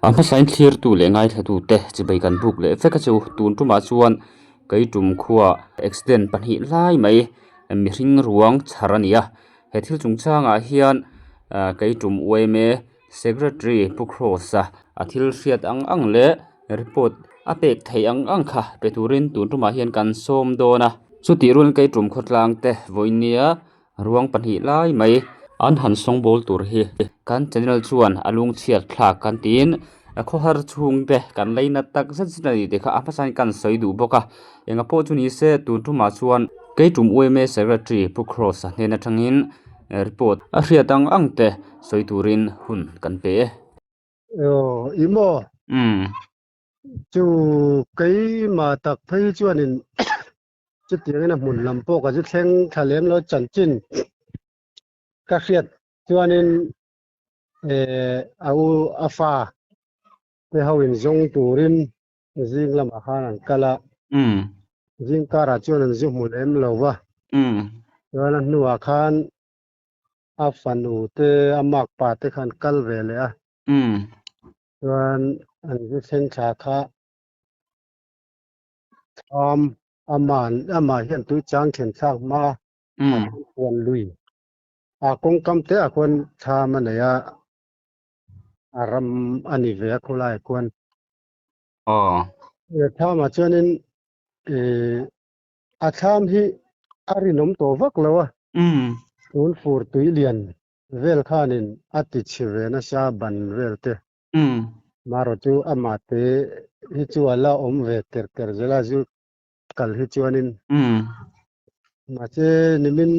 A hmasain thlirtu leh ngaithlatute chibai kan buk leh vek a chu. Tun tumah chuan kei tum khuaa accident pahnih lai mai mihring ruang chhar a ni a. He thil chungchangah hian kei tum yma secretary Pu Kross-a a thil hriat ang ang leh report a pek theih ang ang kha pe turin tun tumah hian kan sawm dawn a. Chutih rualin kei tum khawtlangte vawinia Ruang pahnih lai mai an han sawngbawl tur hi kan channel chuan a lungchhiat thlak kan tiin a khawhar chhungte kan lei nat tak zet zet a ni tih kha a hmasain kan sawi duh bawk a enga pawh chu ni se tun tumah chuan keitum yma secretary Pu Kross-a hnen atangin report a hriat ang ang te sawi turin hun kan pe e. Aw i maw? Umm. Chu keimah tak phei chuanin Chutiangin a hmun lam pawh ka zu thleng thla lem lo chanchin ka hriat chuanin eh a u a fa te ho in zawng turin zing lamah khan an kal a, zing karah chuan an zu hmu lem lo va, chuan a hnuah khan a fanu te a makpa te khan kal ve leh a, chuan an zu thleng thla kha Thlam aman amah hian tui chang thlen thlak hma a huan lui a kawngkam te ah khuan thlam a nei a a ram a ni ve a khawlai ah khuan thlam ah chuanin ih a thlam hi a rinawm tawh vak lo a tun fur tui lian vel khanin a ti chhe ve nasa ban vel te. Marawh chu amah te hi chu a la awm ve ter ter zel a zu kal hi chuanin. Mahse nimin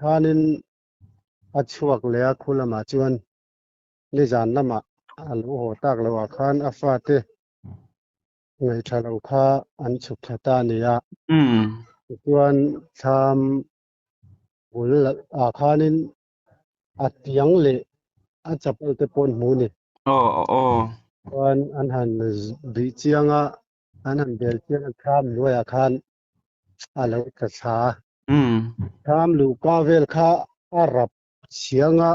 khanin a chhuak leh a khu lamah chuan nizan lamah a lo haw tak loh ah khan a fate ngaihṭha lo kha an chhuk thla ta a ni a. Tichuan thlam bul ah khanin A tiang leh a chapal te pawh an hmu a ni. Aw aw. Chuan an han bih chiang a, an han bel chiang a thlam hnuaiah khan a lo tla thla a. Thlam luhka vel kha a rap chiang a,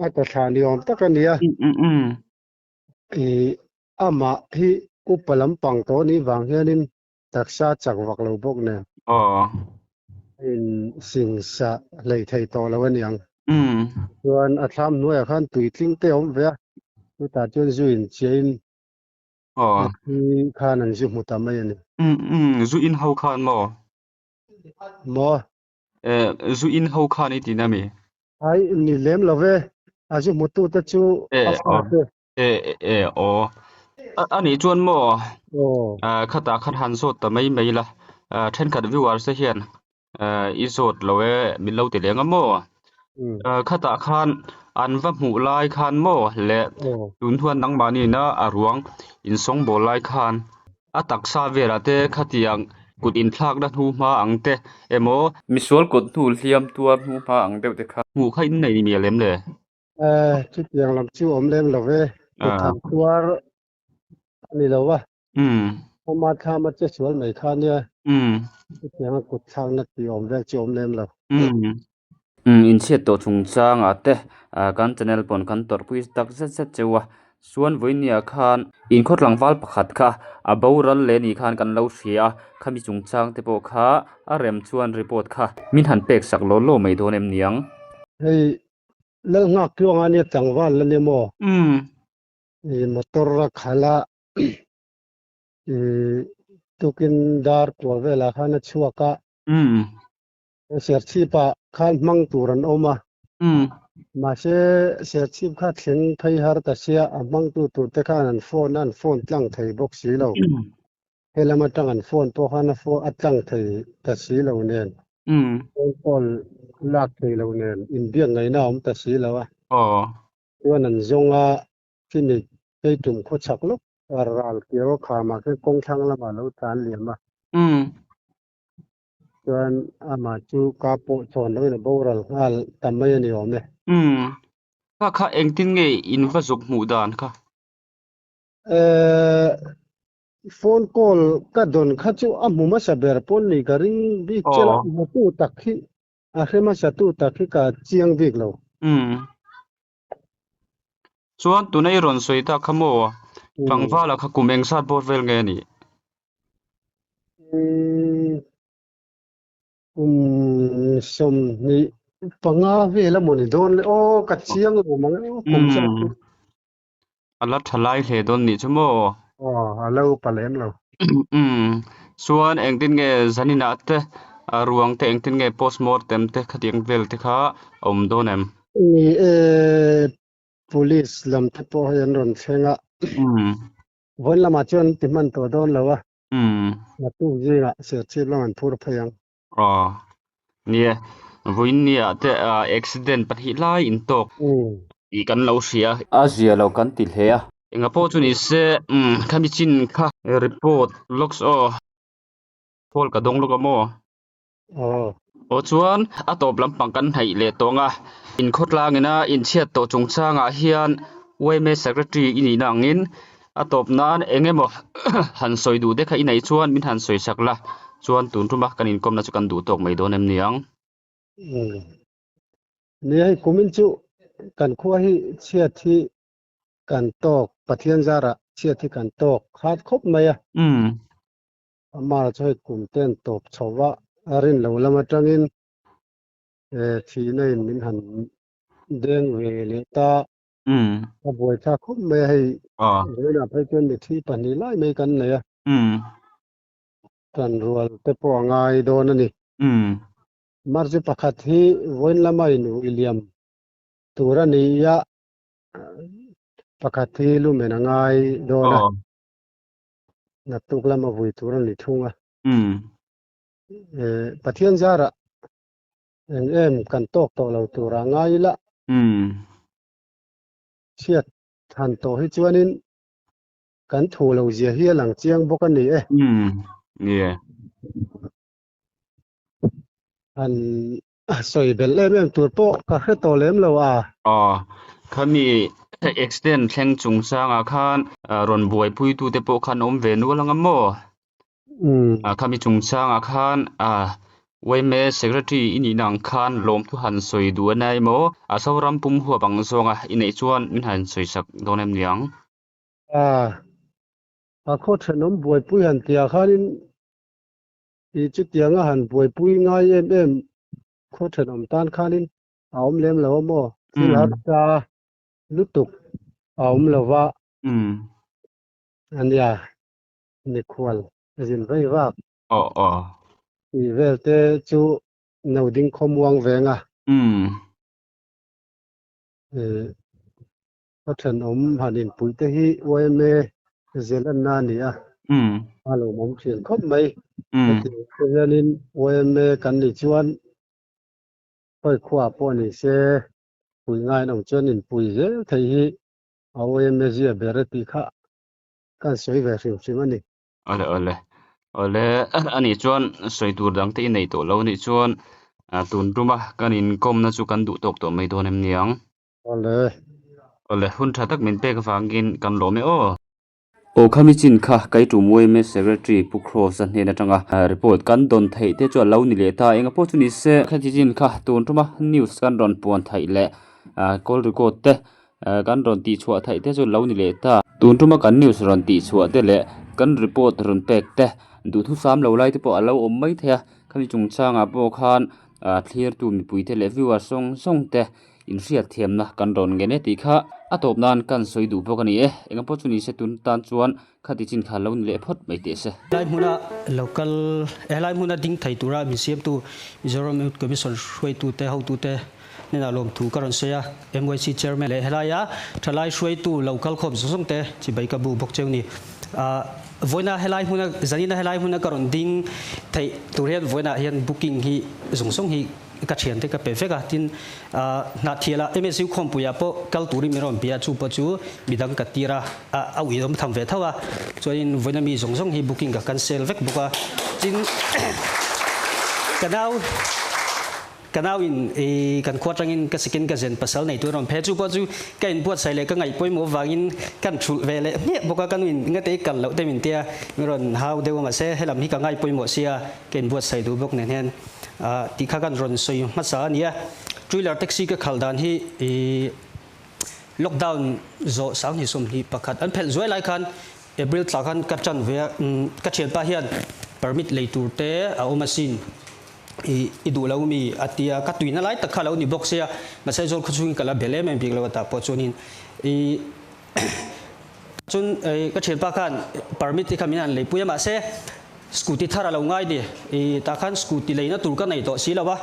a tla thla ni awm tak a ni a. Ih amah hi upa lampang tawh anih vang hianin Taksa chak vak lo bawk nen. Aw. In singsa hlei thei tawh lo a niang. Chuan a thlam hnuaiah khan tuitling te a awm ve a, chutah chuan zu in chiahin a thi khan an zu hmu ta mai a ni. Zu in ho khan maw? Maw? Zu in ho khan i tin a mi? Ai, ni lem lo ve. A zu hmutu te chu a fa te. E e aw. A nih chuan maw khatah khan han zawt ta mai mai la, thenkhat viewers te hian i zawt lo e min lo ti leng a maw? Khatah khan an va hmuh lai khan maw leh tun huan nangmahniina a ruang insawngbawl lai khan a taksa velah te khatiang kut inthlakna hnu hma ang te emaw misual kut hnu hliam tuar hnu hma ang deuh te kha hmuh kha in nei mial em le? Eh, chutiang lam chu awm lem lo ve. Kut han tuar a ni lo a. Ama thlama che sual mai kha nia. Chutianga kut thlakna tih awm vel chu awm lem lo. Inchhiat tawh chungchangah te kan channel pawn kan tawrhpui tak zet zet cheu a. Chuan vawinia khan inkhawt tlangval pakhat kha a boral leh ni khan kan lo hria a, khami chungchang te pawh kha a rem chuan report kha min han pek sak law law mai dawn em niang. Hei Lal nghak tluang a nia tlangval la nia maw? I motor a khalh a, i tukin dar kual velah khan a chhuak a. Serchhip ah khan hmang tur an awm a. Mahse Serchhip kha thleng phei har ta sia, a hmangtu tur te khan an phone a, an phone tlang thei bawk si lo. Helam atang an phone pawh khan a phone a tlang thei ta si lo nen. Phone call lak thei lo nen inbiak ngaihna a awm ta si lo a. Chuan an zawng a, chumi phei tum khaw chak lawk ral kiau a khamah khian kawng thlang lamah a lo tlan liam a. Chuan amah chu ka pawh chhawn loin a boral nghal ta mai a ni awm e. Kha kha engtin nge in va zuk hmuh dan kha? Phone call ka dawn kha chu a hmu hmasa ber pawn ni ka ring bik chiah a, hmutu tak hi a hre hmasa tu tak hi ka chiang bik lo. Chuan tuna i rawn sawi tak kha maw? Tlangvala kha kum engzat bawr vel nge a nih? Kum 25 vel a maw ni dawn le aw ka chiang lo mang e aw kum chu. A la tha lai hle dawn nih chu maw? Aw a lo pa lem lo. Chuan engtin nge zaninah te ruang te engtin nge postmortem te khatiang vel te kha a awm dawn em? Ni e, police lam te pawh hei an rawn thleng a. Vawiin lamah chuan an ti hman tawh dawn lo a. Naktuk zingah Serchhip lam an phur phei ang. Aw, nia. Vawiin niah te accident pahnih lai in tawk tih kan lo hria. A zia lo kan ti hle a. Enga pawh chu ni se khami chin kha report lawks aw. Call ka dawng lawk a maw? Aw. Aw chuan a tawp lampang kan hnaih leh tawng a. Inkhawtlang ina inchhiat tawh chungchangah hian yma Secretary i nihna angin a tawp nan eng emaw han sawi duh te kha i neih chuan min han sawi sak la, chuan tun tuma kan inkawmna chu kan duh tawk mai dawn em ni ang? Umm. Nia hei kumin chu kan khua hi chhiat hi kan tawk, Pathian zarah chhiat hi kan tawk khat khawp mai a. Umm. Amah chu hei kum ten tawp chho va, a rin lo lam atangin thihna in min han deng ve leh ta. A buai thlak khawp mai a, hei vawiinah phei chuan mithi pahnih lai mai kan nei a. Tan rual te pawh a ngai dawn a ni. March pakhat hi vawiin lama inruih liam tur a ni a, pakhat hi lumen a ngai dawn a. Naktuk lama vui tur a ni thung a. Pathian zarah eng em kan tawk tawh lo tur a ngai ila. Chhiat han tawh hi chuanin kan thu lo zia hi a lang chiang bawk a ni e. Han sawi belh em em tur pawh ka hre tawh lem lo a. Aw, khami accident thleng chungchangah khan rawn buaipuitute pawh khan awm ve nual ang a maw? Khami chungchangah khan yma Secretary i nihna ang khan lawmthu han sawi duh a nia emaw? A Zoram pum huap ang zawnga i neih chuan min han sawi sak dawn em niang? A, a khaw thenawm buaipui han tihah khanin I chutianga han buaipui ngai em em khaw thenawm tan khanin a awm lem lo a maw? Thil harsa lutuk a awm lo va. Ania, mikhual zin vei vak. Tih vel te chu no ding khawmuang veng a. Khaw thenawm han inpuih te hi yma Zealand-a a ni a, a lawmawm thin khawp mai. Heti te hianin yma kan nih chuan khawi khuaah pawh ni se puih ngai an awm chuan inpui zel thei hi a yma zia ber e tih kha kan sawi ve hrim hrim a ni. Awle awle. Awle anih chuan sawi tur dang te i nei tawh lo anih chuan tun tuma kan inkawmna chu kan duh tawk tawh mai dawn em niang? Awle. Awle, hun tha tak min pek avangin kan lawm e aw. Aw khami chin kha Kaitu Muaime Secretary Pu Kross-a hnen atanga report kan dawn theih te chu a lo ni leh ta. Enga pawh chu ni se, khati chin kha tun tuma news kan rawn puan theih leh call record te kan rawn tihchhuah theih te chu lo ni leh ta. Tun tuma kan news rawn tihchhuah te leh kan report rawn pek te duhthusam lo lai te pawh a lo awm mai thei a. Khami chungchangah pawh khan thlirtu mipuite leh viewers zawng zawng te Inhriat thiamna kan rawn ngen e tih kha a tawp nan kan sawi duh bawk a ni e. Eng pawh chu ni se tun tan chuan khati chin kha lo ni leh phawt mai teh se. Helai hmuna local helai hmuna ding thei tura min siamtu Mizoram Youth Commission hruaitute hotute hnenah lawmthu ka rawn sawi a. MYC Chairman leh helaia thalai hruaitu local khawm zawng zawng te chibai ka bu bawk cheu ni. Vawiina helai hmuna zanina helai hmuna ka rawn ding theih tur hian vawiinah hian booking hi zawng zawng hi ka thiante ka pe vek a, tin Hnahthiala MSU khawmpuiah pawh kal turin min rawn bia a, chu pawh chu midang ka tir a, a uiawm tham ve tho a, chuanin vawiina mi zawng zawng hi booking ka cancel vek bawk a, tin ka nau ka nau in kan khua atangin ka second cousin pasal nei tur a rawn phei a, chu pawh chu ka inbuatsaih leh ka ngaih pawimawh avangin kan thulh ve leh hmiah bawk a, ka nu in ngate i kal loh te min tia min rawn hau deuh a, mahse helam hi ka ngaih pawimawh sia ka inbuatsaih duh bawk nen hian. Tih kha kan rawn sawi hmasa a ni a, Two wheeler taxi ka khalh dan hi ih Lockdown zawh 2021 an phelh zuai lai khan April thla khan ka ṭan ve a, ka ṭhianpa hian permit lei tur te a awm asin i i duh lo mi a ti a, ka tuina lai tak kha lo ni bawk sia, mahse Aizawl khawchhungin ka la bel em em bik lo a tah pawh chuanin i chuan ka ṭhianpa khan permit te kha min han leipui a mahse Scooty thar a lo ngai ni. I tah khan scooty leina tur ka nei tawh si lo a,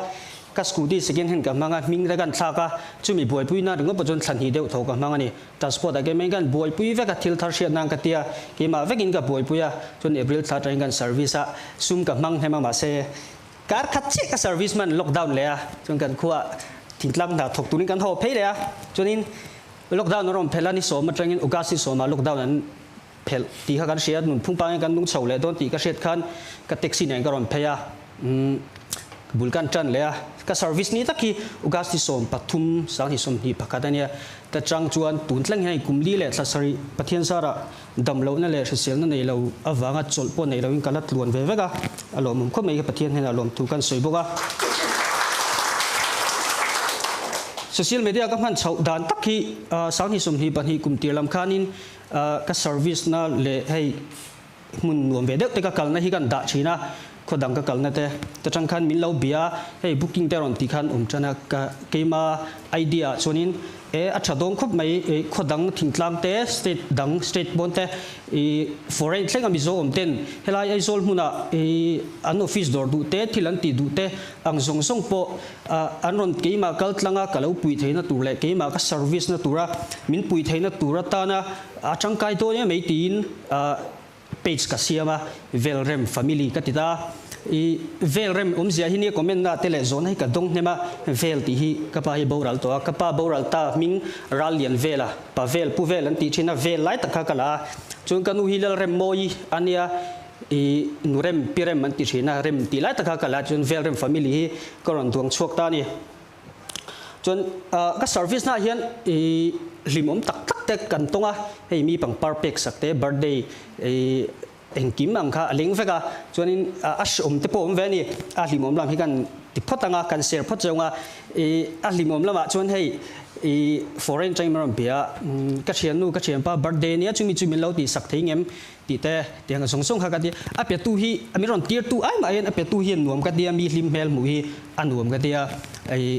ka scooty second hand ka hmang a, hming te kan thlak a, chumi buaipui na ringawt pawh chuan thla hnih deuh tho ka hmang a ni. Transport ah keimah in kan buaipui vek a, thil thar hriat nan ka tia, keimah vekin ka buaipui a, chuan April thla atangin kan service a, sum ka hmang hnem a mahse kar khat chiah ka service man lockdown leh a, chuan kan khua thingtlang hna thawk turin kan haw phei leh a, chuanin lockdown a rawn phelh a, ni sawm atangin August ni sawmah lockdown an Phelh tih kha kan hria, nunphung pangin kan nung chho leh dawn tih ka hriat khan ka taxi nen ka rawn phei a, umm bul kan tan leh a, ka service ni tak hi August ni 13 2021 a nia, ta chang chuan tun thleng hian kum li leh thla sarih Pathian zarah dam lohna leh hriselna nei lo avanga chawlh pawh nei loin ka la tluan ve vek a, a lawmawm khawp mai ka Pathian hnenah lawmthu kan sawi bawk a. Social media ka hman chhoh dan tak hi 2022 kum tir lam khanin Ka service na leh hei hmun nuam ve deuh te ka kalna hi kan dah thin a, khaw dang ka kalna te ta tang khan min lo bia a, hei booking te rawn tih khan awm tan a, ka keima idea ah chuanin e a tha dawn khawp mai e khaw dang thingtlang te state dang state pawn te i foreign thleng a Mizo awm ten helai Aizawl hmunah i an office dawr duh te thil an tih duh te ang zawng zawng pawh An rawn keimah kal tlanga ka lo pui theihna tur leh keimah ka service na tura min pui theihna tur atana a tangkai dawn em mai tiin page ka siam a, Velrem Family ka ti ta. I Velrem awmzia hi nia comment na te leh zawhna hi ka dawng hnem a, Vel tih hi ka pa hi boral tawh a, ka pa boral ta hming Rallian Vela, pa Vel, Pu Vel an tih thin a, Vel lai tak kha ka la a, chuan ka nu hi Lalremmawi a nia. I nu rem pi rem an ti thin a, rem tih lai taka kal ah chuan vel rem family hi ka rawn duang chhuak ta a ni. Chuan ka service na ah hian i hlimawm tak tak te kan tawng a, hei mi pangpar pek sak te birthday i engkim ang kha a leng vek a, chuanin a hreawm te pawh a awm ve a ni, a hlimawm lam hi kan ti phawt ang a, kan share phawt zawng a, i a hlimawm lamah chuan hei i foreign atangin min rawn bia a, ka thiannu ka thianpa birthday ania chumi chu min lo tih sak thei ngem Tih te, tiang zawng zawng kha ka ti. A petu hi, min rawn tirtu ai mah hian a petu hian nuam ka ti a, mi hlim hmel hmuh hi a nuam ka ti a.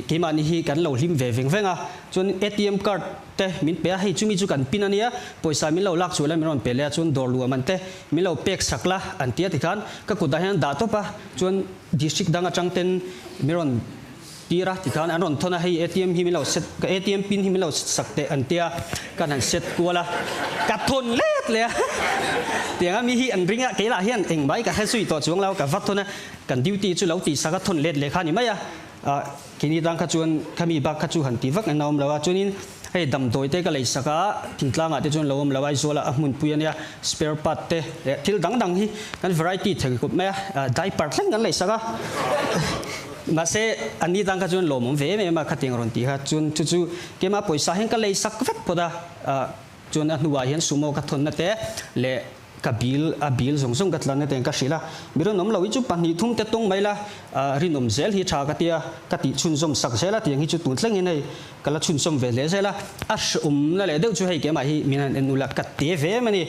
Keimahni hi kan lo hlim ve veng veng a, chuan ATM card te min pe a, hei chumi chu kan pin a nia, pawisa min lo lak chuah la min rawn pe leh a, chuan dawr luam an te min lo pek sak la an ti a tikhan ka kutah hian dah tawp a, chuan district dang atang ten min rawn Tir a tikhan an rawn thawn a, hei ATM hi min lo set, ka ATM pin hi min lo set sak teh an tia, kan han set kual a, ka thawn let leh a, tiang a mi hi an ring a, keilah hian engmai ka hre zui tawh chuang lo, ka va thawn a, kan duty chu lo tih sak a, thawn let leh kha a ni mai a, ah keini tang kha chuan khami bak kha chu han ti vak en a awm lo a, chuanin hei damdawi te ka lei sak a, thingtlang ah te chuan lo awm lo a, Aizawl ah a hmunpui a nia, spare part te leh thil dang dang hi kan variety thei khawp mai a, diaper thleng kan lei sak a. Mahse, a ni dang kha chuan lawmawm ve em em a, khatiang rawn tih kha chuan chu chu keimah pawisa hian ka lei sak vek phawt a, chuan a hnuah hian sumo ka thawnna te leh ka bill a bill zawng zawng ka tlanna te ka hrilh a, mi rinawm lo hi chu pahnih thum te tawng mai la, rinawm zel hi tha ka tia ka tih chhunzawm sak zel a, tiang hi chu tun thlengin hei ka la chhunzawm ve hle zel a, a hreawmna leh deuh chu hei keimah hi min han en ula ka te ve em a ni,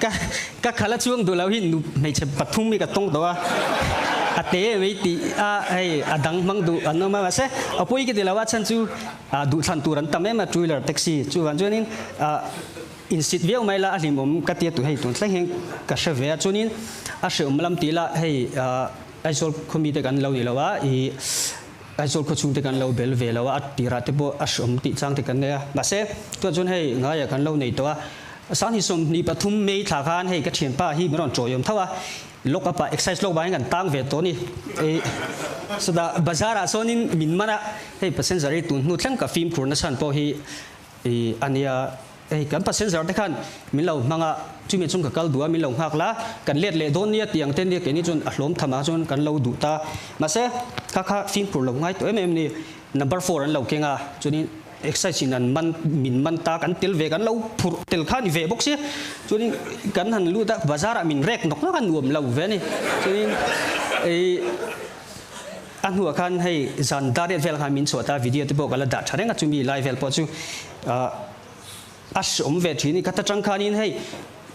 ka ka khala chuang duh lo hi nu hmeichhe pathum hi ka tawng tawh a, a te em ei tih a hei a dang hmang duh an awm a mahse a pawi ka ti lo a chhan chu duhthlan tur an tam em a two wheeler taxi chuvang chuanin insit viau mai la a hlimawm ka tia tu hei tun thleng hian ka hre ve a chuanin a hreawm lam tih lah hei Aizawl khawmi te kan lo ni lo a ih. Aizawl khaw chhungte kan lo bel ve lo a, a tirah te pawh a hreawm tih chang te kan nei a. Mahse, tunah chuan hei ngaiah kan lo nei tawh a. 2023 May thla khan hei ka thianpa hi min rawn chawiawm tho a, lock up ah excise lawk vangin kan tang ve tawh a ni. Chutah bazar ah sawnin min man a, hei passenger hi tun hnu thleng ka fimkhur na chhan pawh hi I a nia, hei kan passenger te khan min lo hmang a, chumi chung ka kal duh a, min lo nghak la, kan let leh dawn nia tih ang te nia keini chuan a hlawm tham ah chuan kan lo duh ta. Mahse, kha kha fimkhur lo ngai tawh em em ni, number four an lo keng a, chuanin excise in an man, min man ta kan tel ve kan lo phurh tel kha a ni ve bawk sia, chuanin kan han lut a, bazar ah min rek nawk nawk a, nuam lo ve a ni, chuanin i. A hnuah khan hei zan dar riat vel khan min chhuah ta, video te pawh ka la dah tha reng a, chumi lai vel pawh chu A hreawm ve thin i ka ta tang khanin hei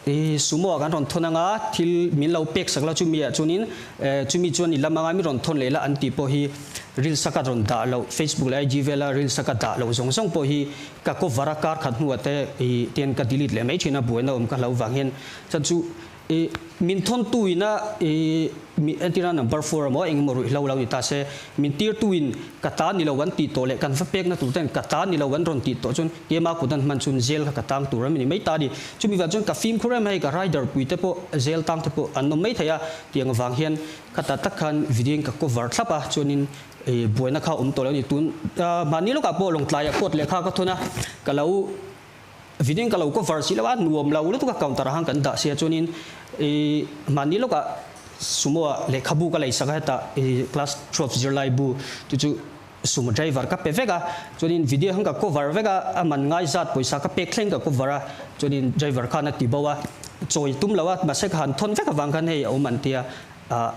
i sumo ah kan rawn thawn anga thil min lo pek sak la chumi ah chuanin chumi chuan i lam anga mi rawn thawn leh la an tih pawh hi reels a ka rawn dah loh Facebook leh IG vela reels a ka dah loh zawng zawng pawh hi ka cover a kar khat hnuah te i tian ka delete leh mai thin a buaina awm ka hlo vang hian chuan chu I min thawntu ina i mi entirna number four emaw eng emaw ruihhlo lo ni ta se, min tirtu in ka ta ni lo an tih tawh leh kan va pekna tur ten ka ta ni lo an rawn tih tawh chuan keima kut an hman chuan jail kha ka tang tur a ni mai ta a ni. Chumi vang chuan ka fimkhur em hei ka rider pui te pawh jail tang te pawh an awm mai thei a, tiang vang hian khata tak khan video in ka cover thlap a chuanin i buaina kha awm tawh lo a ni. Tun mahni lawkah pawh Lawngtlaiah court lehkha ka thawn a, ka lo. Video in ka lo cover si lo a, nuam lo lutuk a counter ah khan kan dah sia chuanin i mahni lawkah sumo ah lehkhabu ka lei sak a hetah i class 12 zirlai bu chu chu sumo driver ka pe vek a chuanin video khan ka cover vek a a man ngai zat pawisa ka pek thleng ka cover a chuanin driver khan a ti bo a chawi tum lo a mahse ka han thawn vek avang khan hei a awm an tia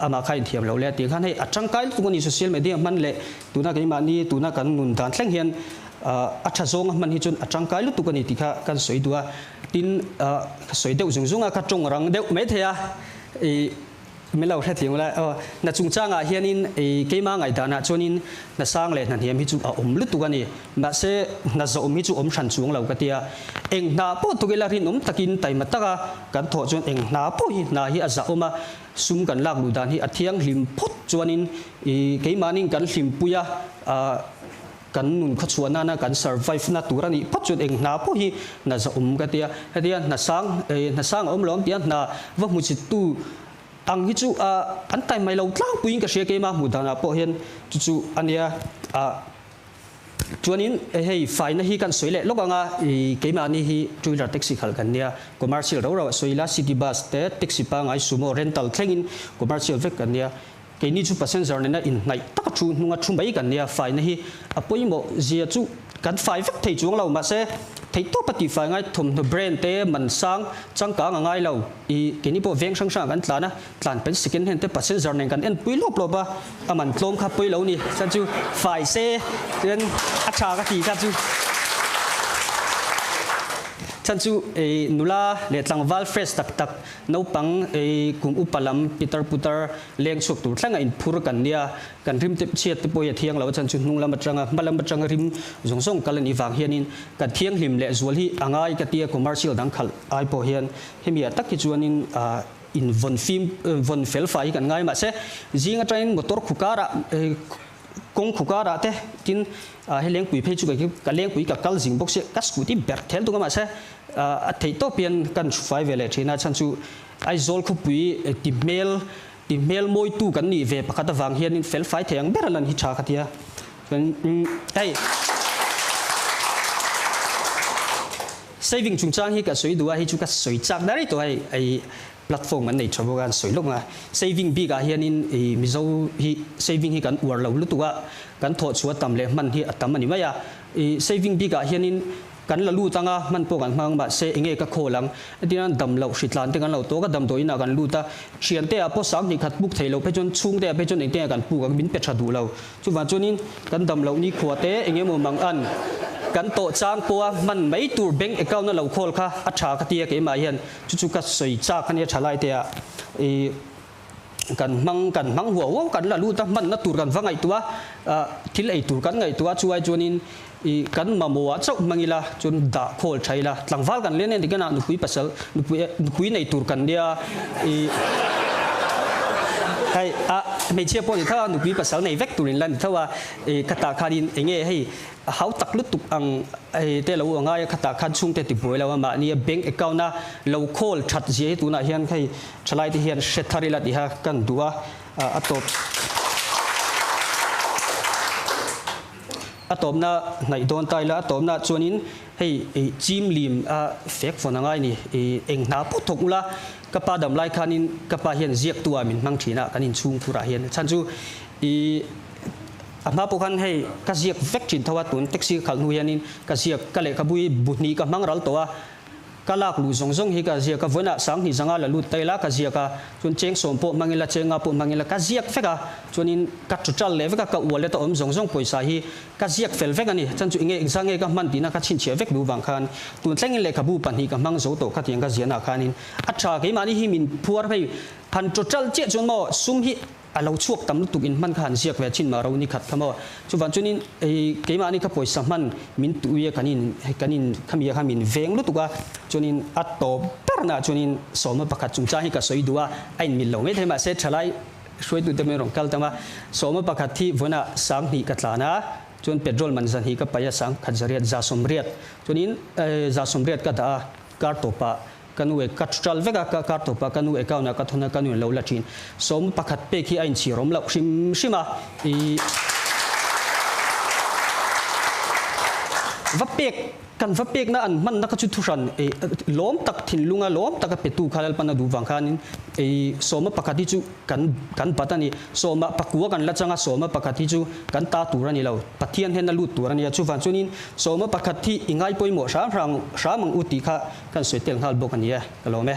amah kha inthiam lo le a tih khan hei a tangkai lutuk a ni social media hman leh tuna keimahni tuna kan nun dan thleng hian a tha zawnga hman hi chuan a tangkai lutuk a ni tih kha kan sawi duh a tin ka sawi deuh zung zung a ka tawng rang deuh mai thei a i min lo hrethiam ula aw hna chungchangah hianin i keima ngaihdanah chuanin hna sang leh hna hniam hi chu a awm lutuk a ni mahse hna zawm hi chu awm hran chuang lo ka tia eng hna pawh tuk ila rinawm takin taima taka kan thawh chuan eng hna pawh hi hna hi a zahawm a Sum kan lak luh dan hi a thianghlim phawt chuanin i keimahnin kan hlimpui a, kan nun khawchhuah nana kan survive na tur a nih phawt chuan eng hna pawh hi hna zahawm ka ti a. Hetia hna sang, hna sang a awm lo ang tia hna va hmu chittu ang hi chu an tai mai lo tlangpuiin ka hria keimah hmuh danah pawh hian chu chu a nia. Chuanin hei faina hi kan sawi leh lawk ang a, i keimahni hi two wheeler taxi khalh kan nia, commercial rau rau a sawi ila city bus te taxi pangai sumo rental thlengin commercial vek kan nia, keini chu passenger nena inhnaih taka thu hnunga thu mai kan nia, faina hi a pawimawh zia chu kan fai vek thei chuang lo mahse theihtawp a tihfai ngai thawmhnaw brand te man sang changkang a ngai lo, i keini pawh veng hrang hrangah kan tlan a. Tlan pen second hand te passenger nen kan en pui lawp lawp a, a man tlawm kha pawi lo ni. Chuan chu fai se chuan a tha ka ti kha chu. Chuan chu ei nula leh tlangval fresh tak tak naupang ei kum upa lam pitar putar leng chhuak tur thleng a inphur kan nia. Kan rim te chhiat te pawh hi a thiang lo a, chuan chu hnung lam atanga hma lam atanga rim zawng zawng kal a nih vang hianin kan thianghlim leh zual hi a ngai ka tia commercial dang khalh ai pawh hian hemi ah tak hi chuanin ah In vawn fim vawn fel fai hi kan ngai mahse zing atangin motor khu karah kawng khu karah te tin hei lengpui phei chu ka lengpui ka kal zing bawk sia ka scooty ber thel tung a mahse a theih tawp hian kan hru fai ve leh thin a chhan chu Aizawl khawpui ti hmel ti hmel mawitu kan nih ve pakhat avang hianin fel fai thei ang ber a lan hi tha ka tia chuan hei Saving chungchang hi ka sawi duh a, hei chu ka sawi chak daih tawh a, hei platform an nei tha bawk a, an sawi lawk ang a. Saving bik ah hianin i Mizo hi saving hi kan uar lo lutuk a, kan thawh chhuah tam leh hman hi a tam a ni mai a. I saving bik ah hianin kan la lut ang a, hman pawh kan hmang mahse enge ka khawl ang? Hetiang hian dam loh hritlan te kan lo tawk a, damdawiin ah kan lut a, thiante ah pawh sanghnih khat puk thei lo phei chuan chhungte ah phei chuan engtin nge kan puk ang min pe tha duh lo. Chuvang chuanin kan dam loh nikhua te eng emaw mang an kan tawh chang pawha hman mai tur bank account a lo khawl kha a tha ka ti a keimah hian chu chu ka sawi chak a nia tha lai te ah i kan hmang kan hmang huau huau kan la lut a hmanna tur kan va ngaihtuah a thil ei tur kan ngaihtuah a chuai chuanin i kan mamawh ah chauh hmang ila chuan dah khawl tha ila tlangval kan len en tikhan ah nupui pasal nupui nupui nei tur kan nia i hei a hmeichhia pawh ni tho a nupui pasal nei vek tur in la ni tho a i khatah khanin enge hei a hau tak lutuk ang hei te lo a ngai a khatah khan chhungte ti buai lo a mahni a bank account a lo khawl that zia hi tunah hian hei thalai te hian hre thar ila tiha kan duh a a tawp A tawpna hnaih dawn ta ila, a tawpna chuanin hei chim lim a fek fawn a ngai ni. Eng hna pawh thawk ula, ka pa dam lai khanin ka pa hian ziaktu ah min hmang thin a, kan inchhung khurah hian. Chhan chu i a hma pawh khan hei ka ziak vek thin tho a, tun taxi ka khalh hnu hianin ka ziak ka lehkhabu hi bu hnih ka hmang ral tawh a. Ka lak luh zawng zawng hi ka ziak a, vawiinah 2000 zanga la lut ta ila ka ziak a, chuan cheng 10 pawh hmang ila, cheng nga pawh hmang ila ka ziak vek a, chuanin ka total leh vek a, ka wallet a awm zawng zawng pawisa hi ka ziak fel vek a ni. Chuan chu enge engzah nge ka hman tihna ka chhinchhiah vek duh vang khan tun thlengin lehkhabu pahnih ka hmang zo tawh khatiang ka ziahnaah khanin a tha keimahni hi min phuar hei han total chiah chuan maw sum hi A lo chhuak tam lutuk in hman kha han ziak ve chin mah ro ni khat kha maw. Chuvang chuanin ei keimahni kha pawisa hman min tui a kan in kan in khami kha min veng lutuk a, chuanin a tawp berna chuanin sawma pakhat chungchang hi ka sawi duh a, a in mil lo mai thei mahse thalai hruaitute mai rawn kal tam a, sawma pakhat hi vawnah 2000 ka tlan a, chuan petrol man 200 ka paih a 1000 zariat 180 chuanin 180 ka dah a kar tawpah Ka nu e ka ṭal vek a, ka kar tawp a, ka nu account ah ka thawn a, ka nu in lo la ṭhin. 11 pek hi a inchhir awm loh hrim hrim a, i va pek, kan va pekna an hmanna kha chu thuhran i lawm tak thinlunga lawm taka petu kha Lalpan a duh vang khanin i 11 hi chu kan kan bat a ni. Sawma pakua kan la chang a, 11 hi chu kan ta tur a ni lo, Pathian hian a lut tur a nia. Chuvang chuanin 11 hi i ngai pawimawh hram hram hram ang u tih kha Kan sawi tel nghal bawk a ni e, ka lawm e.